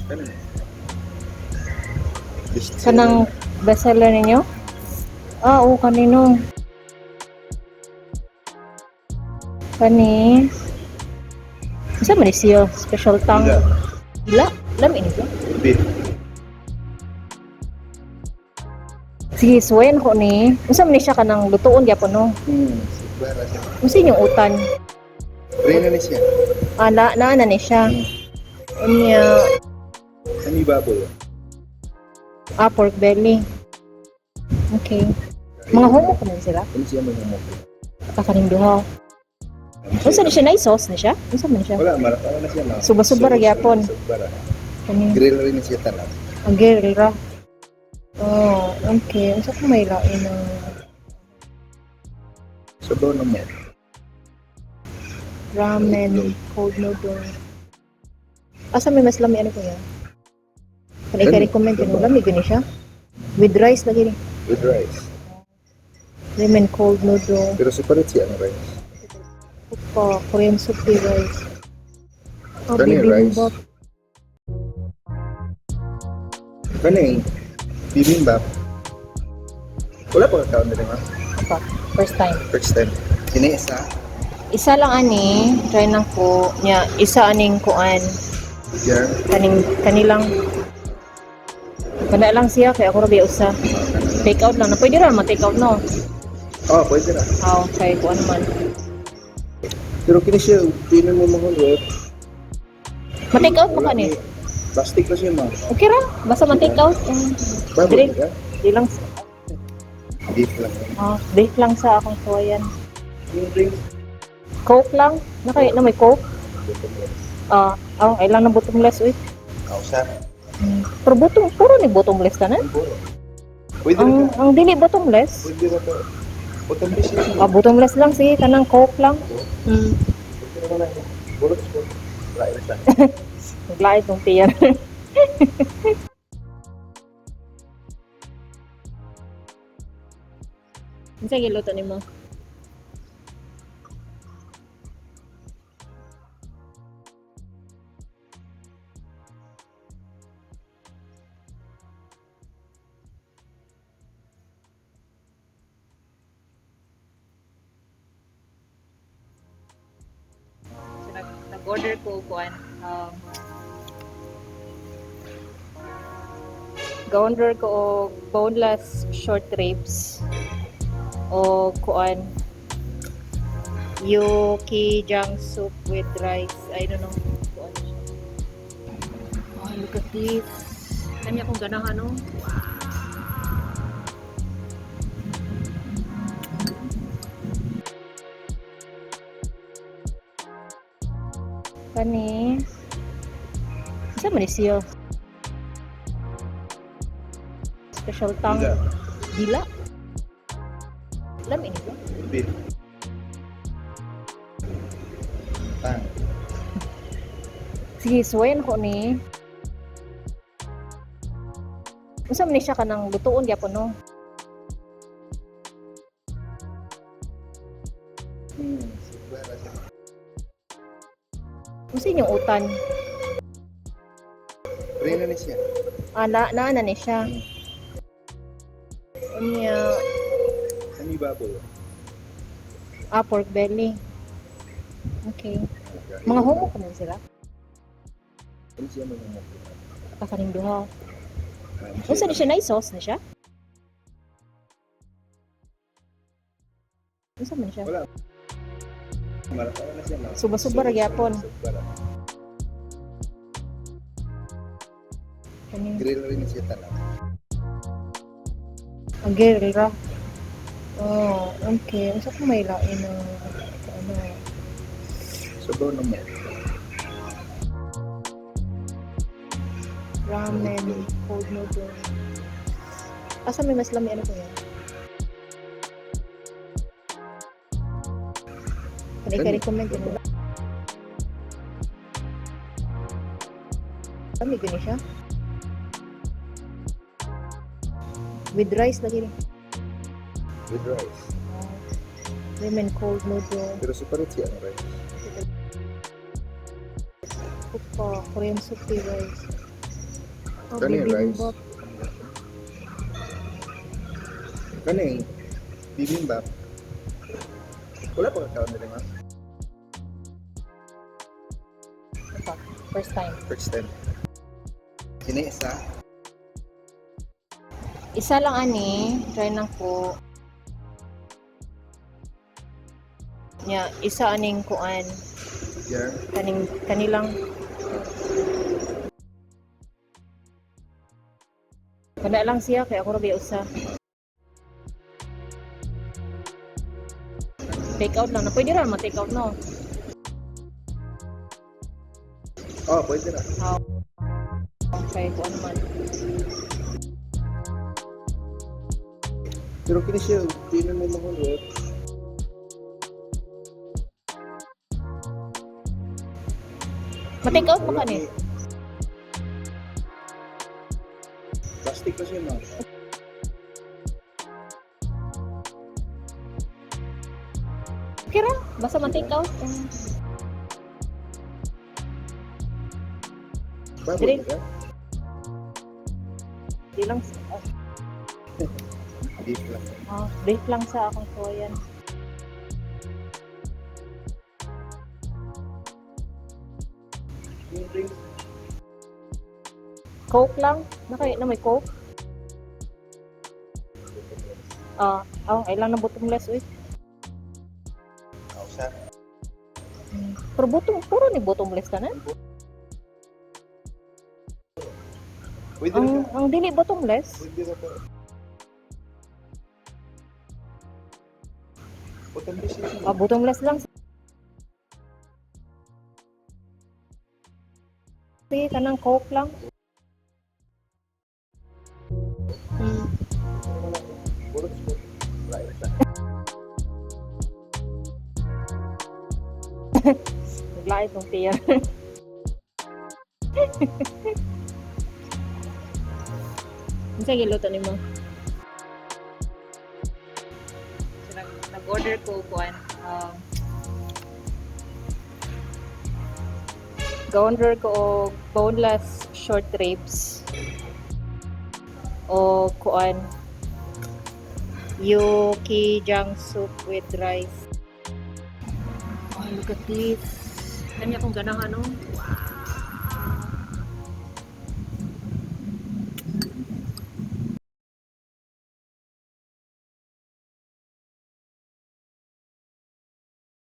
Kani. Best Kanang bestseller ninyo? Ah, oo, kanino. Kani. Unsa man ni siya? Special tang. Dila. Dila? Lami ni siya. Beef. Sige, suwayan ko ni. Unsa man ni siya kanang lutuon gyapon, no? Subara siya. Unsa inyong utan? Rena ni siya. Ah, na ni siya. Unya, Kani baboy. Ah, pork belly. Okay. Mga homo ko man sila. Kani siya mga homo. Kakaning duha. Unsa ni siya na sauce ni siya? Unsa man siya? Wala, mara na siya, ma. Suba-suba ra gyapon. Subara. Kani Grill rin ni siya tanan. ang girl ra. Oh, okay. Unsa ko may lain na Sabaw na mo. Ramen, cold noodle. Asa may mas lami ano kuya? Kanay Kani, ka recommend sabaw. yun, lami gani siya. With rice lagi ni. With rice. Ramen cold noodle. Pero separate siya ang rice. Pa, Korean soup with rice. Oh, Kani rice. Bibimbap. Kani bibimbap. Wala pa ka kaon ma. Apa? First time. First time. Kini isa. Isa lang ani, try nang ko nya isa aning kuan Jar. Kaning kanilang kana lang siya kay ako ra biya usa. Take out lang na pwede ra man take out, no. Oh, pwede ra. Aw, kay kuan man. Pero kini siya, di na mo mahulot. Ma-take out mo kani. Plastic na siya, ma. Okay ra, basta ma-take out. Baboy Drink. ka? Di lang Beef lang. Ah, beef lang sa akong suwayan. Yung drink. Coke lang. Na kay na may Coke. Bottomless. Ah, oh, ay lang na bottomless uy. Kausa. Pero bottom puro ni bottomless tanan. Puro. Pwede ra Ang ka. ang dili bottomless. Pwede ra ka. Bottomless siya. Ah, bottomless lang sige kanang Coke lang. Pwede ra man. Bulot po. Wala siya. Naglait tong tiyan. Unsa giluto nimo? So, nag-order ko kuan ga-order ko og boneless short ribs o kuan yukijang soup with rice. I don't know kuan siya. Oh, look at this. Kanya akong ganahan, no? Kani. Unsa man ni siya? Special tang. Dila. Dila. Lami ni siya. Beef. Tang. Sige, suwayan ko ni. Unsa man ni siya kanang lutuon gyapon, no? Subara siya. Unsa inyong utan? Rena ni siya. Ah, na ni siya. Unya, Kani baboy. Ah, pork belly. Okay. Mga homo ko man sila. Kani siya mga homo. Kakaning duha. Unsa ni siya na sauce ni siya? Unsa man siya? Wala. Mara na siya, ma. Suba-suba ra gyapon. Subara. Kani Grill rin siya tanan. Ang girl ra. Oh, okay. Unsa ko may lain na ano? Sabaw na mo. Ramen, cold noodle. Asa may mas lami ano kuya? Kanay ka Kani. recommend yun. Lami gani siya. With rice lagi ni. With rice. Ramen cold noodle. Pero separate siya ang rice. Pa, Korean soup with rice. Oh, Kani rice. Bibimbap. Kani bibimbap. Wala pa ka kaon diri, ma'am? Ano pa? First time. First time. Kini isa. Isa lang ani, try lang ko. Nya, isa aning kuan, kaning kanilang kana lang siya kay ako ra ba usa. Take out lang na pwede ra ma-take out, no? Oh, pwede na. Okay, kuan man. Pero kini siya, di na mo mahulot. Ma-take out mo Wala kani? ni. Plastic pa siya, ma'am. Okay ra, basta ma-take out. Baboy Drink. ka? Di lang Beef lang. Ah, brief lang sa akong soyan. Yung drink. Coke lang. Naka na may Coke. Ah, oh, ay lang na bottomless uy. Oh, sa Pero bottom, puro ni bottomless tanan. Pwede na Ang siya. ang dili bottomless. Pwede na to. Bottomless siya. Ah, bottomless lang. Sige, kanang Coke lang. Bulot po. Wala isa. Naglait tong tiyan. Unsa giluto nimo? So, nag-order ko kuan. Ga-order ko og boneless short ribs o kuan yukijang soup with rice. Oh, look at this. Kanya kong ganahan, no? Wow!